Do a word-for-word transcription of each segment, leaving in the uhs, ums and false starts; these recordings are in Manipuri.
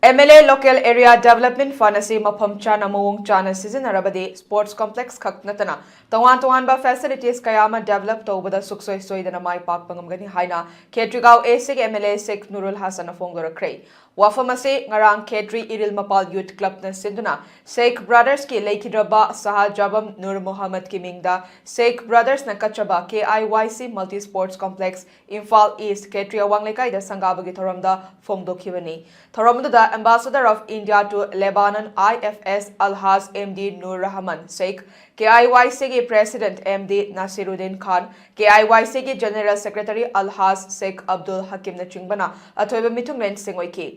MLA Local Area Development Fund ꯑꯁꯤ ꯃꯐꯝ ꯆꯥꯅ ꯃꯑꯣꯡ ꯆꯥꯅ ꯁꯤꯖꯤꯟꯅꯔꯕꯗꯤ sports complex ꯈꯛ ꯅꯠꯇꯅ ꯇꯣꯉꯥꯟ ꯇꯣꯉꯥꯟꯕ facilities ꯀꯌꯥ ꯑꯃ develop ꯇꯧꯕꯗ ꯁꯨꯛꯁꯣꯏ ꯁꯣꯏꯗꯅ ꯃꯥꯏ ꯄꯥꯛꯄ ꯉꯝꯒꯅꯤ ꯍꯥꯏꯅ ꯈꯦꯇ꯭ꯔꯤꯒꯥꯎ ACꯒꯤ MLA ꯁꯦꯈ ꯅꯨꯔꯨꯜ ꯍꯁꯟꯅ ꯐꯣꯡꯗꯣꯔꯛꯈ꯭ꯔꯦ꯫ ꯋꯥꯐꯝ ꯑꯁꯤ ꯉꯔꯥꯡ ꯈꯦꯇ꯭ꯔꯤ ꯏꯔꯤꯜ ꯃꯄꯥꯜ Youth Clubꯅ ꯁꯤꯟꯗꯨꯅ ꯁꯦꯈ Brothersꯀꯤ ꯂꯩꯈꯤꯗ꯭ꯔꯕ ꯁꯍꯥ ꯖꯥꯕꯝ ꯅꯨꯔ ꯃꯣꯍꯝꯃꯗꯀꯤ ꯃꯤꯡꯗ ꯁꯦꯈ Brothersꯅ ꯀꯠꯆꯕ KIYC Multi Sports Complex, Imphal East, ꯈꯦꯇ꯭ꯔꯤ ꯑꯋꯥꯡ ꯂꯩꯀꯥꯏꯗ ꯁꯪꯒꯥꯕꯒꯤ ꯊꯧꯔꯝꯗ ꯐꯣꯡꯗꯣꯛꯈꯤꯕꯅꯤ꯫ ꯊꯧꯔꯝ ꯑꯗꯨꯗ Ambassador of India to Lebanon, IFS, Alhaj MD Nur Rahman Sheikh, KIYCꯒꯤ President MD Nasiruddin Khan, KIYCꯒꯤ General Secretary Alhaj Sheikh Abdul Hakimꯅ ꯆꯤꯡꯕꯅ ꯑꯊꯣꯏꯕ ꯃꯤꯊꯨꯡꯂꯦꯟꯁꯤꯡ ꯑꯣꯏꯈꯤ꯫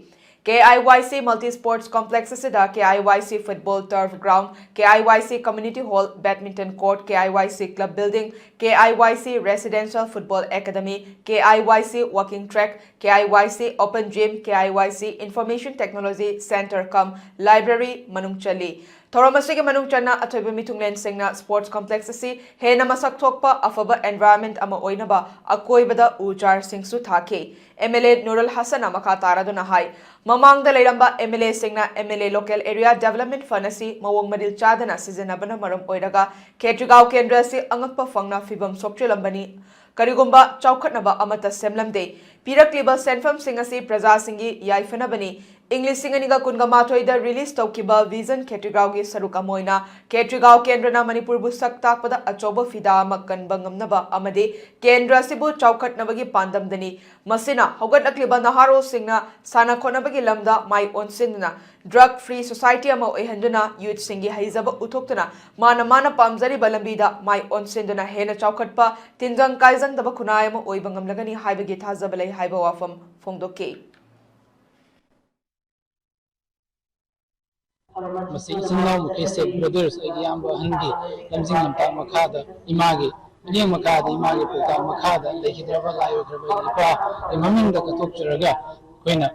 KIYC Multi Sports Complex ꯑꯁꯤꯗ KIYC Football Turf Ground, KIYC Community Hall, Badminton Court, KIYC Club Building, KIYC Residential Football Academy, KIYC Walking Track, KIYC Open Gym, KIYC Information Technology Center cum Library ꯃꯅꯨꯡ ꯆꯜꯂꯤ꯫ ꯊꯧꯔꯝ ꯑꯁꯤꯒꯤ ꯃꯅꯨꯡ ꯆꯟꯅ ꯑꯊꯣꯏꯕ ꯃꯤꯊꯨꯡꯂꯦꯟꯁꯤꯡꯅ sports complex ꯑꯁꯤ ꯍꯦꯟꯅ ꯃꯁꯛ ꯊꯣꯛꯄ ꯑꯐꯕ environment ꯑꯃ ꯑꯣꯏꯅꯕ ꯑꯀꯣꯏꯕꯗ ꯎ ꯆꯥꯔꯁꯤꯡꯁꯨ ꯊꯥꯈꯤ꯫ MLA ꯅꯨꯔꯨꯜ ꯍꯁꯟꯅ ꯃꯈꯥ ꯇꯥꯔꯗꯨꯅ ꯍꯥꯏ, ꯃꯃꯥꯡꯗ ꯂꯩꯔꯝꯕ MLAꯁꯤꯡꯅ MLA Local Area Development Fund ꯑꯁꯤ ꯃꯑꯣꯡ ꯃꯔꯤꯜ ꯆꯥꯗꯅ ꯁꯤꯖꯤꯟꯅꯕꯅ ꯃꯔꯝ ꯑꯣꯏꯔꯒ ꯈꯦꯇ꯭ꯔꯤꯒꯥꯎ ꯀꯦꯟꯗ꯭ꯔ ꯑꯁꯤ ꯑꯉꯛꯄ ꯐꯪꯅ ꯐꯤꯕꯝ ꯁꯣꯛꯆꯤꯜꯂꯝꯕꯅꯤ꯫ ꯀꯔꯤꯒꯨꯝꯕ ꯆꯥꯎꯈꯠꯅꯕ ꯑꯃꯠꯇ ꯁꯦꯝꯂꯝꯗꯦ꯫ ꯄꯤꯔꯛꯂꯤꯕ ꯁꯦꯟꯐꯝꯁꯤꯡ ꯑꯁꯤ ꯄ꯭ꯔꯖꯥꯁꯤꯡꯒꯤ ꯌꯥꯏꯐꯅꯕꯅꯤ꯫ ꯏꯪ ꯂꯤꯁꯤꯡ ꯑꯅꯤꯒ ꯀꯨꯟꯒ ꯃꯥꯊꯣꯏꯗ release ꯇꯧꯈꯤꯕ Vision ꯈꯦꯇ꯭ꯔꯤꯒꯥꯎꯒꯤ ꯁꯔꯨꯛ ꯑꯃ ꯑꯣꯏꯅ ꯈꯦꯇ꯭ꯔꯤꯒꯥꯎ ꯀꯦꯟꯗ꯭ꯔꯅ ꯃꯅꯤꯄꯨꯔꯕꯨ ꯁꯛ ꯇꯥꯛꯄꯗ ꯑꯆꯧꯕ ꯐꯤꯗꯥ ꯑꯃ ꯀꯟꯕ ꯉꯝꯅꯕ ꯑꯃꯗꯤ ꯀꯦꯟꯗ꯭ꯔ ꯑꯁꯤꯕꯨ ꯆꯥꯎꯈꯠꯅꯕꯒꯤ ꯄꯥꯟꯗꯝꯗꯅꯤ꯫ ꯃꯁꯤꯅ ꯍꯧꯒꯠꯂꯛꯂꯤꯕ ꯅꯍꯥꯔꯣꯜꯁꯤꯡꯅ ꯁꯥꯟꯅ ꯈꯣꯠꯅꯕꯒꯤ ꯂꯝꯗ ꯃꯥꯏ ꯑꯣꯟꯁꯤꯟꯗꯨꯅ drug free society ꯑꯃ ꯑꯣꯏꯍꯟꯗꯨꯅ youthꯁꯤꯡꯒꯤ ꯍꯩꯖꯕ ꯎꯠꯊꯣꯛꯇꯨꯅ ꯃꯥꯅ ꯃꯥꯅ ꯄꯥꯝꯖꯔꯤꯕ ꯂꯝꯕꯤꯗ ꯃꯥꯏ ꯑꯣꯟꯁꯤꯟꯗꯨꯅ ꯍꯦꯟꯅ ꯆꯥꯎꯈꯠꯄ, ꯇꯤꯟꯖꯪ ꯀꯥꯏꯖꯪꯗꯕ ꯈꯨꯟꯅꯥꯏ ꯑꯃ ꯑꯣꯏꯕ ꯉꯝꯂꯒꯅꯤ ꯍꯥꯏꯕꯒꯤ ꯊꯥꯖꯕ ꯂꯩ ꯍꯥꯏꯕ ꯋꯥꯐꯝ ꯐꯣꯡꯗꯣꯛꯈꯤ꯫ ꯃꯁꯤ ꯏꯆꯤꯟ ꯏꯅꯥꯎ ꯃꯈꯩꯁꯦ, brothers, ꯑꯩꯒꯤ ꯏꯌꯥꯝꯕ ꯑꯍꯟꯒꯤ ꯂꯝꯖꯤꯡ ꯂꯝꯇꯥꯛ ꯃꯈꯥꯗ, ꯏꯃꯥꯒꯤ ꯃꯤꯠꯌꯦꯡ ꯃꯈꯥꯗ, ꯏꯃꯥꯒꯤ ꯄꯥꯎꯇꯥꯛ ꯃꯈꯥꯗ ꯂꯩꯈꯤꯗ꯭ꯔꯕ ꯂꯥꯏ ꯑꯣꯏꯈ꯭ꯔꯕ ꯑꯩꯒꯤ ꯏꯄꯥꯒꯤ ꯃꯃꯤꯡꯗ ꯀꯠꯊꯣꯛꯆꯔꯒ ꯑꯩꯈꯣꯏꯅ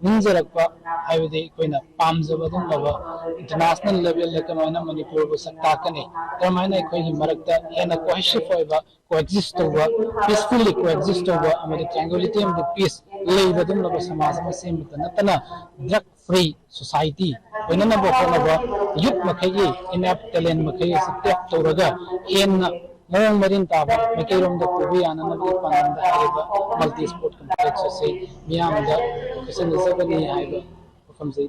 ꯅꯤꯡꯖꯔꯛꯄ, ꯍꯥꯏꯕꯗꯤ ꯑꯩꯈꯣꯏꯅ ꯄꯥꯝꯖꯕ ꯑꯗꯨꯒꯨꯝꯂꯕ international levelꯗ ꯀꯃꯥꯏꯅ ꯃꯅꯤꯄꯨꯔꯕꯨ ꯁꯛ ꯇꯥꯛꯀꯅꯤ, ꯀꯔꯝꯍꯥꯏꯅ ꯑꯩꯈꯣꯏꯒꯤ ꯃꯔꯛꯇ ꯍꯦꯟꯅ cohesive ꯑꯣꯏꯕ, coexist ꯇꯧꯕ, peacefully coexist ꯇꯧꯕ ꯑꯃꯗꯤ tranquility ꯑꯃꯗꯤ peace ꯂꯩꯕ ꯑꯗꯨꯒꯨꯝꯂꯕ ꯁꯃꯥꯖ ꯑꯃ ꯁꯦꯝꯕꯇ ꯅꯠꯇꯅ drug free society ꯑꯣꯏꯅꯅꯕ ꯍꯣꯠꯅꯕ youth ꯃꯈꯩꯒꯤ innate talent ꯃꯈꯩ ꯑꯁꯤ tap ꯇꯧꯔꯒ ꯍꯦꯟꯅ ꯃꯑꯣꯡ ꯃꯔꯤꯟ ꯇꯥꯕ ꯃꯥꯏꯀꯩꯔꯣꯝꯗ ꯄꯨꯕ ꯌꯥꯅꯅꯕꯒꯤ ꯄꯥꯟꯗꯝꯗ ꯍꯥꯏꯔꯤꯕ multi sport complex ꯑꯁꯤ ꯃꯤꯌꯥꯝꯗ ꯄꯤꯁꯤꯟꯖꯕꯅꯤ ꯍꯥꯏꯕ ꯋꯥꯐꯝꯁꯤ